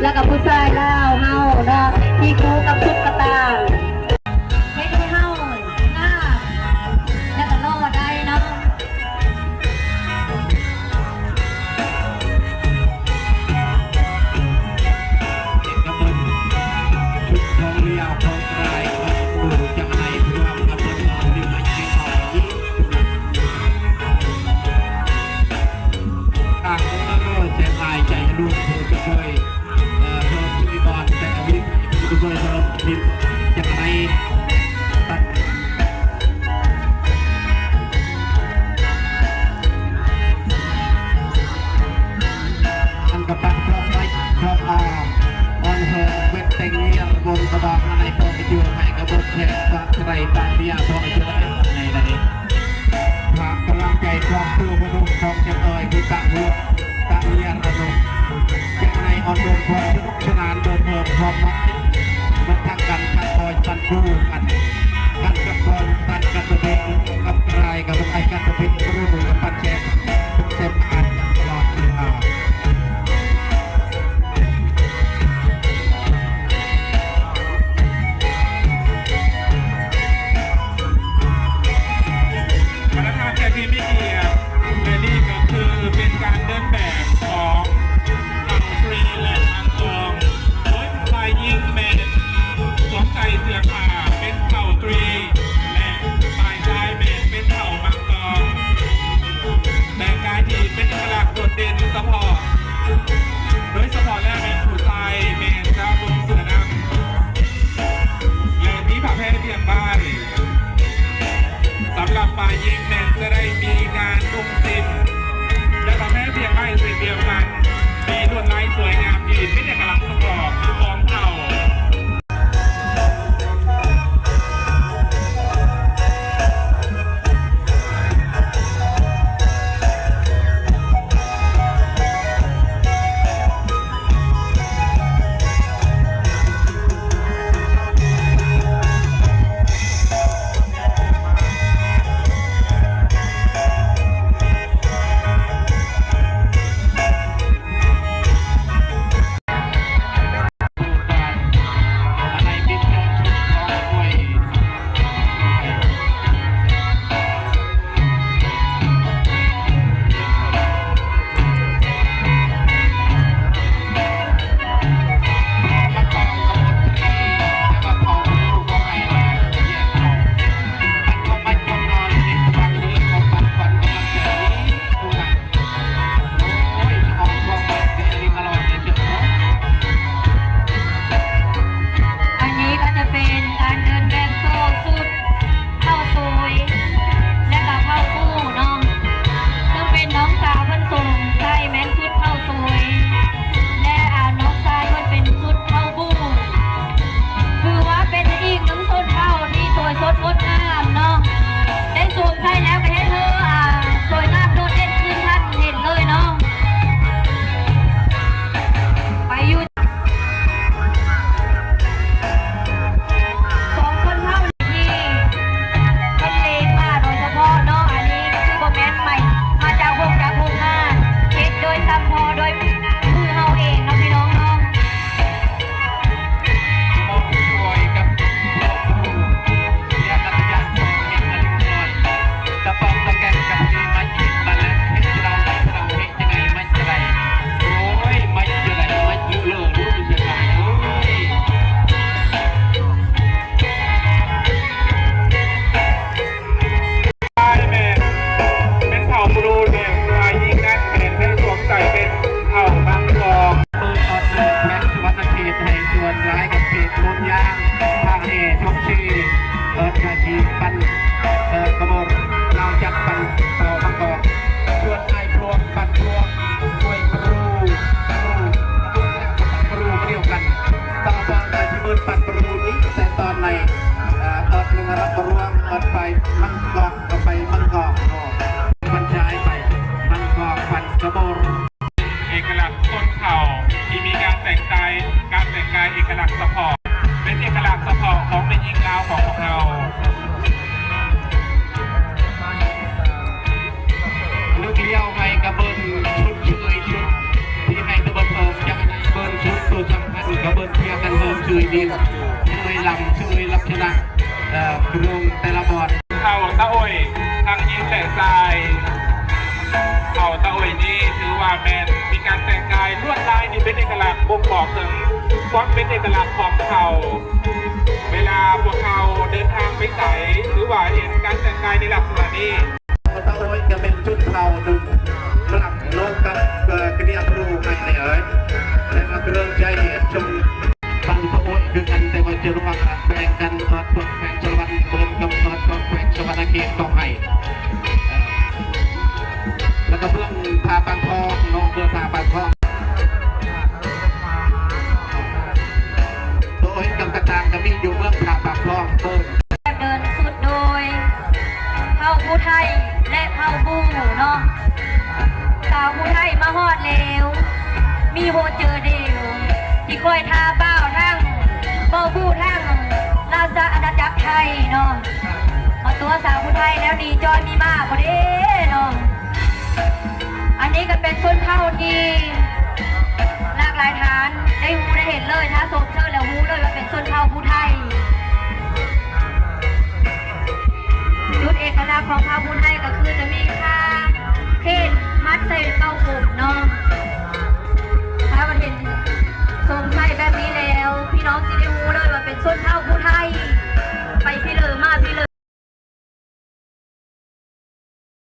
ແລ້ວກໍຜູ້ຊາຍລາວເຮົາເນາະ ທີ່ຄູ່ກັບຊຸດກະຕ່າງ ເຮັດໃຫ້ເຮົາງາມ ແລ້ວກໍຫຼໍ່ໄດ້ເນາະ. ອ່າ ເອີ ແຊນອາຍໃຈລວມ ຜູ້ຊ່ວຍ ເອີ ເພີ່ມ ມີບອນ ແຊນອາວິດ ຜູ້ຊ່ວຍ ເພີ່ມ ມີ ຈາກໃນ ອັນກະປັນ ພວກໄມ້ ພວກ ອາ ອັນເຮີເວັດແຕງເງຍ ບົນກະບອກ ໃນພວກຢູ່ໃຫ້ກະບົດແຂກ ປະໄຕຕາເມຍ ພວກຢູ່ໃນໃດ ພາກຳລັງໃຈຄວາມຮູ້ມະນຸດຂອງຈັກອອຍ ຄືກະຫົວ ກະເມຍລະນຸ ຈາກໃນອອນໂດນ ຄວາມສະໜານ ໂດຍເພີ່ມຄວາມມັກ ມັນທັງກັນກັບຄອຍສັນຄູ່ກັນ ກັນກັບຄອຍສັນກັນປະເພດ ກັບກາຍກັບໄອກັນປະເພດ ຮູ້ກັບປັນແຊບ ເປັນແຊບອານຕະຫຼອດເວລາ. ປະທານແຂກທີ່ມີກຽດ ແລະ ນີ້ກໍຄືເປັນການເດີນແບບຂອງເຜົ່າຕຣີ ແລະ ມັງກອງ ໂດຍຝ່າຍຍິງແມ່ນສວມໃສ່ເສື້ອຜ້າເປັນເຜົ່າຕຣີ ແລະ ຝ່າຍຊາຍແມ່ນເປັນເຜົ່າມັງກອງ ແຕ່ງກາຍທີ່ເປັນເອກະລັກໂດດເດັ່ນສະເພາະ ໂດຍສະເພາະແລ້ວແມ່ນຜູ້ຊາຍແມ່ນຈະນຸ່ງເສື້ອນຳ ແລະ ມີຜ້າແພພຽງໃບ. ສຳລັບຝ່າຍຍິງແມ່ນຈະໄດ້ມີການນຸ່ງສິ້ນ ແລະ ຜ້າແພພຽງໃບເຊັ່ນດຽວກັນ ມີລວດລາຍສວຍງາມທີ່ເປັນເອກະລັກສະເພາະຂອງເຜົ່າ. ອັນນີ້ກໍຈະເປັນການເດີນແບບໂຊຊຸດເຜົ່າໂຊຍ ແລະກະເຜົ່າປູ່ເນາະ ເຊິ່ງເປັນນ້ອງສາວເພິ່ນສວມໃສ່ແມ່ນຊຸດເຜົ່າໂຊຍ ແລະ ອາ ນ້ອງຊາຍເພິ່ນເປັນຊຸດເຜົ່າບູ່ ຖືວ່າເປັນອີກໜຶ່ງຊົນເຜົ່າທີ່ສວຍສົດງົດງາມເນາະ ໄດ້ສວມໃສ່ແລ້ວກໍເຮັດໃຫ້ ອາ ສວຍງາມໂດດເດັ່ນຂຶ້ນທັນເຫັນເລີຍເນາະ ໄປຢູ່ ຂອງຊົນເຜົ່າທີ່ເພິ່ນເລງມາໂດຍສະເພາະເນາະ ອັນນີ້ຄືບໍ່ແມ່ນໃໝ່ ມາຈາກໂຮງຈັກໂຮງງານ ເຮັດໂດຍສຳເພາະໂດຍມືເຮົາເອງເນາະ ພີ່ນ້ອງເນາະ. ຊາຍແມ່ນ ເປັນເຜົ່າບຣູແດງ ຝ່າຍຍິງນັ້ນແມ່ນໄດ້ສວມໃສ່ເປັນເຜົ່າມັງກອງ ເປີດອອດເດີດແຂວງສະຫວັນນະເຂດ ໃຫ້ສ່ວນຫຼາຍກັບເຂດໂນນຍາງ ທ່າແຮ່ ຊົງເຊ ເອີ ໜ້າທີ່ປັ່ນ ເອີ ກະບອກ ລາວຈັກປັ່ນເຂົ້າມາກ່ອນ ສ່ວນອ້າຍພວງ ປັ່ນພວງ ຊ່ວຍກະບຣູ ກະບຣູ ກະບຣູມາດຽວກັນ ຕາບອນກະຊິເປີດປັ່ນກະບຣູນີ້ ແຕ່ຕອນໃນ ເອີ ເອີ ເປັນລະບວງ ເອີ ໄປມັງກອນ ກໍໄປມັງກອນເນາະ ມັນຈາຍໄປ ມັນກໍປັ່ນກະບອກ ເອກະລັກຊົນເຜົ່າທີ່ມີການແຕ່ງກາຍ ການແຕ່ງກາຍເອກະລັກສະເພາະ ເປັນເອກະລັກສະເພາະຂອງແມ່ຍິງລາວຂອງພວກເຮົາ. ລຶກລ້ຽວໃຫ້ກະເບິ່ນຊຸດເຊີຍຊຸດ ທີ່ໃຫ້ຕະເບິ່ນອອກຈາກໃນເບິ່ນຊຸດໂຕຈ ນີ້ ເຄີຍລຳ ເຄີຍລັກສະນະ ເອີ ໂຮງແຕ່ລະບ່ອນ ເຜົ່າຕາໂອ້ຍ ທັງຍິງ ແລະ ຊາຍ. ເຜົ່າຕາໂອ້ຍນີ້ຖືວ່າແມ່ນມີການແຕ່ງກາຍລວດລາຍທີ່ເປັນເອກະລັກ ບົ່ງບອກເຖິງຄວາມເປັນເອກະລັກຂອງເຜົ່າ. ເວລາພວກເຮົາເດີນທາງໄປໃສ ຫຼືວ່າເຫັນການແຕ່ງກາຍໃນລັກສະນະນີ້ ເຜົ່າຕາໂອ້ຍກະເປັນຊົນເຜົ່າໜຶ່ງ ສຳລັບນ້ອງກັບ ເອີ ກະເນຍພະໂລໄຮເລີຍ ແລະ ມາເລີຍໃຈເຫັນຊົມ ເຜົ່າຕາໂອ້ຍຄືກັນ ແຕ່ວ່າຈະລວມກັນແບ່ງກັນ ສອດພວກແຂວງສາລະວັນ ເບິ່ງກັບສອດພວກແຂວງສະຫວັນນະເຂດ ຕ້ອງໃຫ້ ແລ້ວກະເບິ່ງຜາປາກທອງເນາະ ເບິ່ງຜາປາກທອງ ໂຕເຮັດກຳກະຕາງກະມີຢູ່ເມືອງຜາປາກທອງ ເບິ່ງ ເດີນສຸດໂດຍເຜົ່າຜູ້ໄທ ແລະ ເຜົ່າບູ່ເນາະ. ສາວຜູ້ໄທມາຮອດແລ້ວ ມີໂຮເຈີເດວ ທີ່ຄອຍທາບ່າວທັງເຜົ່າບູ່ທັງລາຊະອານາຈັກໄທເນາະ. ເອົາຕົວສາວຜູ້ໄທແລ້ວນີ້ ຈອຍມີມາບໍ່ເດ້ເນາະ. ອັນນີ້ກະເປັນຊົນເຜົ່າທີ່ຫຼາກຫຼາຍຖານ ໄດ້ຮູ້ໄດ້ເຫັນເລີຍ ຖ້າຊົມເຊີຍແລ້ວຮູ້ເລີຍວ່າເປັນຊົນເຜົ່າຜູ້ໄທ